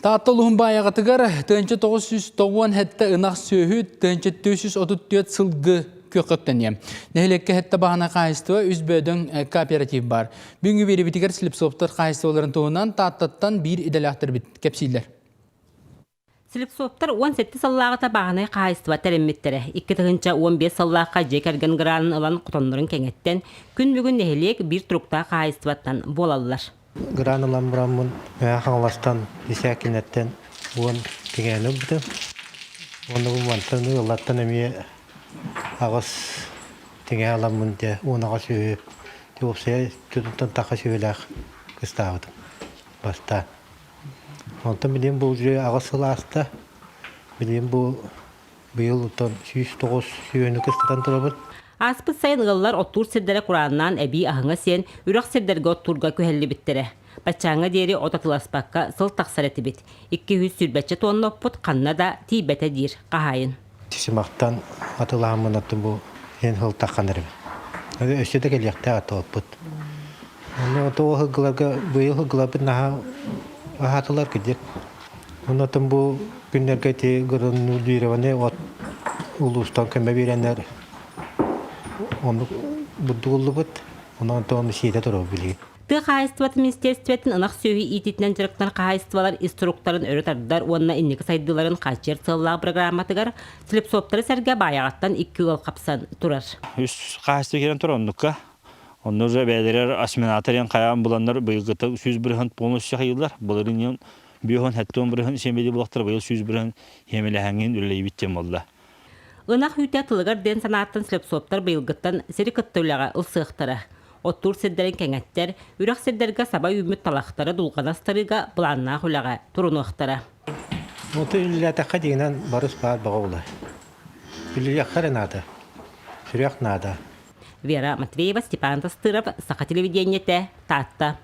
Таатта улууһун Баайаҕатыгар 1997 ынах сүөһү, 1434 сылгы күөххэ үктэниэ. Нэһилиэккэ сэттэ баһана хаһаайыстыба, үс бөөдөҥ кооператив баар. Бүгүҥҥү биэриибитигэр Слепцовтар хаһаайыстыбаларын туһунан Тааттаттан биир идэлээхтэрбит кэпсииллэр. Слепцовтар 17 сыллааҕыта бааһынай хаһаайыстыба тэриммиттэрэ. 2015 сыллаахха дьиэ кэргэн гранын ылан хотоннорун кэҥэттэн, күн бүгүн нэһилиэк биир туруктаах хаһаайыстыбаттан буолаллар. Гран ылан бараммын Мэҥэ Хаҥаластан Исээкинэттэн уон тиҥээни ылбытым. Уонна бу мантан ыаллартан эмиэ аҕыс тиҥээ ыламмын дьэ 18 үһү уопсайа тутунтан тахха сүбэлээх кыстаабытым бастаан. Онтон билигин бу уже аҕыс сыл ааста. Билигин бу Быйыл оттон 109 сүөһүнү кыстатан турабыт. Ааспыт сайын ыаллар оттуур сирдэрэ курааннаан эбии аһыҥа сиэн, үрэх сирдэргэ оттуурга күһэллибиттэрэ. Баччааҥҥа диэри от атыыласпакка сыл тахсар этибит. 220 тонна оппут ханна да тиийбэтэ диир хаһаайын. Симактан атылааммын оттон бу эн сылтаххан эрэбин. Өссө да кэлиэхтээх атылаппыт. Онно тоҕо сылгыларга быйыл сылгыларбыт наһаа аһаатылар кырдьык. Оннотон бу күннэргэ ити гранулированный от улуустан көмө биэрэннэр оннук бурдугуллубут. Онон онтон сиэтэ турар билигин. Тыа хаһаайыстыбатын министиэристибэтин ынах сүөһү иитиитинэн дьарыктанар хаһаайыстыбалар ис туруктарын өрө тардар уонна инники сайдыыларын хааччыйар сыаллаах бырагырааматыгар Слепцовтары сэргэ Баайаҕаттан икки ыал хапсан турар. Үс хаһаайыстыба киирэн турар оннукка. Онно уже бэйэлэригэр осеменатор диэн хайаан буланнар быйылгыта 100% полностью хайыыллар. Былырыын биоһун хэттуон бырыһын сиэмэли булахтар быйыл 100% сиэмэлэһэҥҥин үлэлиибит диэн буолла. Ынах үүтэ тылыгар диэн санааттан Слепцовтар быйылгыттан сири кытта үлэҕэ ылсыахтара. Оттуур сирдэрин кэҥэттэр, үрэх сирдэргэ саба үүммүт талахтары дулҕаны астарыыга былааннаах үлэҕэ турунуохтара. Оту үлэлээтэххэ дьиҥинэн барыс баар бөҕө буолар. Үлэлиэххэ эрэ наада. Сүрэх наада. Вера Матвеева, Степан Тастыров, Саха телевидениетэ, Таатта.